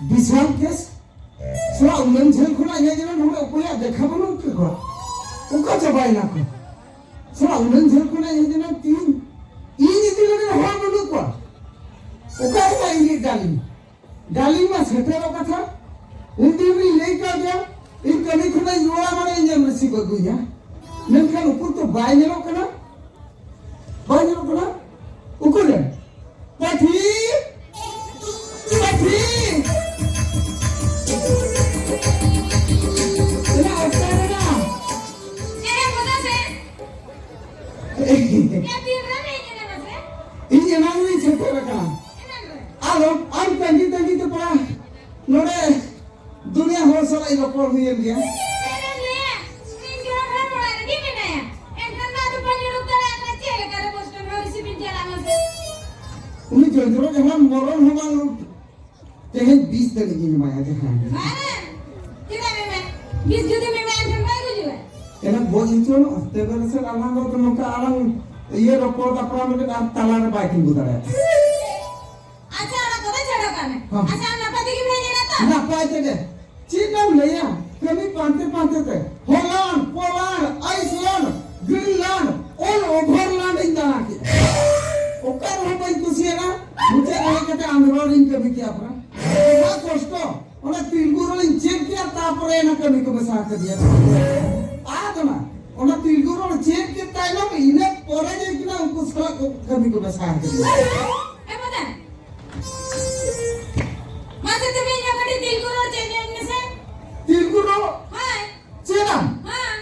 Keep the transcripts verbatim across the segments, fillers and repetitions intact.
ᱵᱤᱥᱟᱞ case. ᱥᱟᱞᱟ ᱩᱱᱟᱹᱝ ᱡᱷᱟᱹᱞ ᱠᱷᱚᱱᱟᱜ ᱦᱮᱡ ᱮᱱᱟ, ᱱᱚᱰᱮ ᱚᱠᱚᱭᱟᱜ ᱫᱮᱠᱷᱟ ᱵᱟᱹᱱᱩᱜ ᱛᱟᱠᱚᱣᱟ? ᱚᱠᱟ ᱪᱟᱵᱟᱭᱮᱱᱟ ᱠᱚ? ᱥᱟᱞᱟ ᱩᱱᱟᱹᱝ ᱡᱷᱟᱹᱞ ᱠᱷᱚᱱᱟᱜ ᱦᱮᱡ ᱮᱱᱟ, ᱛᱤᱦᱤᱧ ᱤᱧ ᱤᱫᱤ ᱞᱟᱹᱜᱤᱫ ᱦᱚᱲ ᱵᱟᱹᱱᱩᱜ ᱠᱚᱣᱟ᱾ ᱚᱠᱟ ᱨᱮ ᱤᱧ ᱰᱟᱞᱤᱧ? ᱰᱟᱞᱤᱧ ᱢᱟ ᱥᱮᱴᱮᱨᱚᱜ ᱠᱟᱛᱷᱟ᱾ ᱩᱱ ᱫᱤᱱ ᱨᱤᱧ ᱞᱟᱹᱭ ᱠᱟᱣᱫᱮᱭᱟ, ᱤᱧ ᱠᱟᱹᱢᱤ ᱠᱷᱚᱱᱟᱜ ᱤᱧ ᱨᱩᱣᱟᱹᱲᱟ ᱢᱟᱱᱮ ᱤᱧᱮᱢ ᱨᱤᱥᱤᱵᱷ ᱟᱹᱜᱩᱭᱟ᱾ ᱢᱮᱱᱠᱷᱟᱱ ᱩᱠᱩᱨ ᱛᱚ ᱵᱟᱭ ᱧᱮᱞᱚᱜ ᱠᱟᱱᱟ᱾ ᱵᱟᱭ ᱧᱮᱞᱚᱜ ᱠᱟᱱᱟ? ᱩᱠᱩᱨ ᱨᱮ? ᱯᱟᱹᱴᱷᱤ! ᱯᱟᱹᱴᱷᱤ! ᱮᱭᱟ, ᱚᱠᱟᱭ ᱱᱟ? ᱮᱨᱮ, ᱵᱚᱫᱟ ᱥᱮ? ᱮᱭᱟ, ᱛᱤᱱ ᱨᱮ ᱦᱮᱡ ᱮᱱᱟ ᱢᱟᱥᱮ? ᱤᱧ ᱮᱱᱟᱝ ᱨᱤᱧ ᱥᱮᱴᱮᱨ ᱟᱠᱟᱱᱟ᱾ ᱮᱱᱟᱝ ᱨᱮ? ᱟᱫᱚ ᱟᱢ ᱛᱟᱺᱜᱤ ᱛᱟᱺᱜᱤ ᱛᱮ ᱯᱟᱲᱟ ᱱᱚᱰᱮ ᱫᱩᱱᱤᱭᱟᱹ ᱦᱚᱲ ᱥᱟᱞᱟᱜ ᱤᱧ ᱨᱚᱯᱚᱲ ᱦᱩᱭᱮᱱ ᱜᱮᱭᱟ᱾ ᱪᱮᱫ ᱮᱢ ᱞᱟᱹᱭᱟ? ᱩᱱᱤ ᱡᱚᱦᱚᱲ ᱦᱚᱲ ᱚᱲᱟᱜ ᱨᱮᱜᱮ ᱢᱮᱱᱟᱭᱟ᱾ ᱮᱱᱠᱷᱟᱱ ᱫᱚ ᱟᱫᱚ ᱵᱟᱹᱧ ᱩᱰᱩᱠ ᱫᱟᱲᱮᱭᱟᱜ ᱠᱟᱱᱟ᱾ ᱪᱮᱫ ᱞᱮᱠᱟᱨᱮ ᱵᱳᱥᱴᱚᱱ ᱦᱚᱸ ᱨᱤᱥᱤᱵᱷ ᱤᱧ ᱪᱟᱞᱟᱜᱼᱟ ᱢᱟᱥᱮ? ᱩᱱᱤ ᱡᱚᱡᱽᱨᱚ ᱡᱟᱦᱟᱸ ᱢᱚᱨᱚᱱ ᱦᱚᱸ ᱵᱟᱝ ᱞᱩᱴ-, ᱛᱮᱦᱮᱧ ᱵᱤᱥ ᱛᱟᱹᱨᱤᱠᱷ ᱤᱧ ᱮᱢᱟᱭᱟ ᱡᱟᱦᱟᱸ᱾ ᱵᱟᱝᱟ᱾ ᱪᱮᱫᱟᱜ ᱮᱢ ᱮᱢᱟᱭᱟ? ᱵᱤᱥ ᱡᱩᱫᱤᱢ ᱮᱢᱟᱭᱟ, ᱮᱱᱠᱷᱟᱱ ᱵᱟᱭ ᱜᱩᱡᱩᱜᱼᱟ᱾ ᱮᱱᱟ ᱵᱚᱡ ᱦᱚᱪᱚ ᱱᱚᱜᱼᱟ᱾ ᱛᱚᱵᱮ ᱨᱮᱥᱮ ᱟᱞᱟᱝ ᱫᱚ ᱱᱚᱝᱠᱟ ᱟᱞᱟᱝ ᱤᱭᱟᱹ ᱨᱚᱯᱚᱲ ᱫᱟᱯᱨᱟᱢ ᱞᱟᱹᱜᱤᱫ ᱟᱨ ᱛᱟᱞᱟᱨᱮ ᱵᱟᱭ ᱛᱤᱸᱜᱩ ᱫᱟᱲᱮᱭᱟᱜᱼᱟ᱾ ᱟᱪᱪᱷᱟ, ᱚᱱᱟ ᱠᱚᱫᱚ ᱪᱷᱟᱰᱚ ᱠᱟᱜ ᱢᱮ᱾ ᱦᱚᱸ᱾ ᱟᱪᱪᱷᱟ, ᱟᱢ ᱱᱟᱯᱟᱭ ᱛᱮᱜᱮᱢ ᱦᱮᱡ ᱮᱱᱟ ᱛᱚ? ᱱᱟᱯᱟᱭ ᱛᱮᱜᱮ᱾ ᱪᱮᱫ ᱮᱢ ᱞᱟᱹᱭᱟ? ᱠᱟᱹᱢᱤ ᱯᱟᱱᱛᱮ ᱯᱟᱱᱛᱮ ᱛᱮ ᱦᱚᱞᱟᱱ, ᱯᱚᱞᱟᱱ, ᱟᱭᱤᱥᱞᱟᱱᱰ, ᱜᱨᱤᱱᱞᱟᱱᱰ, all over land ᱤᱧ ᱫᱟᱬᱟ ᱠᱮᱫᱟ᱾ ᱚᱠᱟ ᱨᱮᱦᱚᱸ ᱵᱟᱹᱧ ᱠᱩᱥᱤᱭᱟᱫᱟ᱾ ᱢᱩᱪᱟᱹᱫ ᱨᱮ ᱦᱮᱡ ᱠᱟᱛᱮ ᱟᱸᱫᱷᱨᱚ ᱨᱤᱧ ᱠᱟᱹᱢᱤ ᱠᱮᱫᱟ ᱯᱩᱨᱟᱹ᱾ ᱚᱱᱟ ᱠᱚᱥᱴᱚ, ᱚᱱᱟ ᱛᱤᱞᱜᱩ ᱨᱚᱲᱤᱧ ᱪᱮᱫ ᱠᱮᱫᱟ, ᱛᱟᱨᱯᱚᱨᱮ ᱚᱱᱟ ᱠᱟᱹᱢᱤ ᱠᱚ ᱢᱮᱥᱟ ᱠᱟᱫᱤᱧᱟ᱾ ᱟᱫᱚ ᱚᱱᱟ, ᱚᱱᱟ ᱛᱤᱞᱜᱩ ᱨᱚᱲ ᱪᱮᱫ ᱠᱮᱫ ᱛᱟᱭᱱᱚᱢ ᱤᱱᱟᱹ ᱯᱚᱨᱮ ᱜᱮ ᱠᱤᱱᱟ ᱩᱱᱠᱩ ᱥᱟᱞᱟᱜ ᱠᱚ ᱠᱟᱹᱢᱤ ᱠᱚ ᱢᱮᱥᱟ ᱠᱟᱫᱤᱧᱟ᱾ ᱮ ᱵᱟᱵᱟ, ᱢᱟᱥᱮ ᱛᱚᱵᱮ ᱤᱧ ᱦᱚᱸ ᱠᱟᱹᱴᱤᱡ ᱛᱤᱞᱜᱩ ᱨᱚᱲ ᱪᱮᱫ ᱧᱚᱜ ᱢᱮᱥᱮ᱾ ᱛᱤᱞᱜᱩ ᱨᱚᱲ? ᱦᱳᱭ᱾ ᱪᱮᱫ ᱟᱢ? ᱦᱮᱸ᱾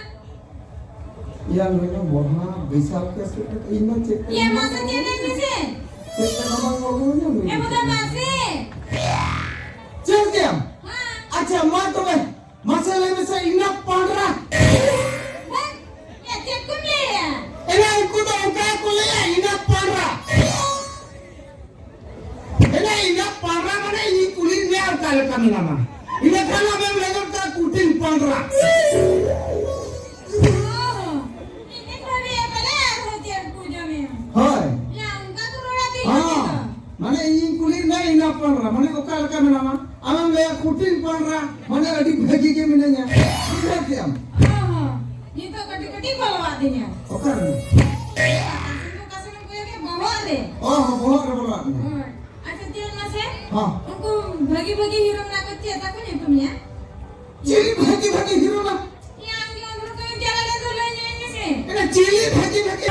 ᱭᱟ ᱱᱩᱭ ᱫᱚ ᱢᱚᱦᱟ ᱵᱤᱥᱟᱞ ᱠᱮᱥ ᱨᱮ ᱤᱧ ᱫᱚ ᱪᱮᱫ ᱭᱟ ᱢᱟᱥᱮ ᱪᱮᱫ ᱧᱚᱜ ᱢᱮᱥᱮ᱾ ᱪᱮᱫ ᱞᱮᱠᱟ ᱵᱟᱝ ᱵᱟᱵᱩ ᱧᱟᱢ ᱮ ᱵᱟᱵᱟ ᱢᱟᱥᱮ᱾ ᱪᱮᱫ ᱠᱮᱫ ᱟᱢ? ᱦᱮᱸ᱾ ᱟᱪᱪᱷᱟ ᱢᱟ ᱛᱚᱵᱮ ᱢᱟᱥᱮ ᱞᱟᱹᱭ ᱢᱮᱥᱮ ᱤᱱᱟ ᱯᱟᱱᱰᱨᱟ᱾ ᱵᱟᱝ, ᱭᱟ ᱪᱮᱫ ᱠᱚᱢ ᱞᱟᱹᱭᱟ? ᱮᱱᱟ ᱩᱱᱠᱩ ᱫᱚ ᱚᱱᱠᱟ ᱜᱮᱠᱚ ᱞᱟᱹᱭᱟ ᱤᱱᱟ ᱯᱟᱱᱰᱨᱟ᱾ ᱮᱱᱟ ᱤᱧᱟᱹᱜ ᱯᱟᱣᱨᱟ ᱢᱟᱱᱮ ᱤᱧ ᱠᱩᱞᱤ ᱢᱮᱭᱟ ᱚᱠᱟ ᱞᱮᱠᱟ ᱢᱮᱱᱟᱢᱟ? ᱤᱱᱟᱹ ᱠᱷᱟᱱ ᱟᱢᱮᱢ ᱞᱟᱹᱭ ᱜᱚᱫ ᱠᱟᱜᱼᱟ ᱠᱩᱴᱷᱤᱱ ᱯᱟᱣᱨᱟ᱾ ᱤᱧ ᱵᱷᱟᱵᱤᱭᱟ ᱯᱟᱞᱮ ᱟᱨᱦᱚᱸ ᱪᱮᱫ ᱠᱚ ᱡᱚᱢᱮᱭᱟ᱾ ᱦᱳᱭ᱾ ᱭᱟ, ᱚᱱᱠᱟ ᱠᱚ ᱨᱚᱲᱟ ᱠᱤ ᱦᱚᱸ᱾ ᱢᱟᱱᱮ ᱤᱧ ᱠᱩᱞᱤ ᱢᱮᱭᱟ, ᱯᱟᱱᱨᱟ ᱢᱟᱱᱮ ᱚᱠᱟ ᱞᱮᱠᱟ ᱢᱮᱱᱟᱢᱟ? ᱟᱢᱮᱢ ᱞᱟᱹᱭᱟ ᱠᱩᱴᱤᱱ ᱯᱟᱱᱨᱟ ᱢᱟᱱᱮ ᱟᱹᱰᱤ ᱵᱷᱟᱹᱜᱤ ᱜᱮ ᱢᱤᱱᱟᱹᱧᱟ᱾ ᱵᱩᱡᱷᱟᱹᱣ ᱠᱮᱜᱼᱟᱢ? ᱦᱚᱸ, ᱦᱚᱸ᱾ ᱱᱤᱛᱚᱜ ᱠᱟᱹᱴᱤᱡ ᱠᱟᱹᱴᱤᱡ ᱵᱚᱞᱚᱣᱟᱫᱤᱧᱟ᱾ ᱚᱠᱟ ᱨᱮ? ᱚᱠᱟ ᱥᱮᱱ ᱮᱢ ᱠᱚᱭᱚᱜᱮ? ᱵᱚᱦᱚᱜ ᱨᱮ᱾ ᱚ, ᱦᱚᱸ, ᱵᱚᱦᱚᱜ ᱨᱮ ᱵᱚᱞᱚᱣᱟᱫᱤᱧᱟ᱾ ᱦᱳᱭ᱾ ᱟᱪᱪᱷᱟ, ᱪᱮᱫ ᱢᱟᱥᱮ? ᱦᱚᱸ᱾ ᱩᱱᱠᱩ ᱵᱷᱟᱹᱜᱤ ᱵᱷᱟᱹᱜᱤ ᱦᱤᱨᱳ ᱢᱮᱱᱟᱜ ᱠᱚ, ᱪᱮᱫ ᱛᱟᱠᱚ ᱧᱩᱛᱩᱢ ᱭᱟ? ᱪᱤᱞᱤ ᱵᱷᱟᱹᱜᱤ ᱵᱷᱟᱹᱜᱤ ᱦᱤᱨᱳ ᱢᱮᱱᱟᱜ? ᱭᱟ, ᱟᱢ ᱜᱮ ᱩᱱᱠᱩ ᱠᱚ ᱪᱟᱞᱟᱜ ᱞᱮ ᱫᱚ ᱞᱟᱹᱭ ᱧᱚᱜ ᱢᱮᱥᱮ᱾ ᱮᱱᱟ ᱪᱤᱞᱤ ᱵᱷᱟᱹᱜᱤ ᱵᱷᱟᱹᱜᱤ?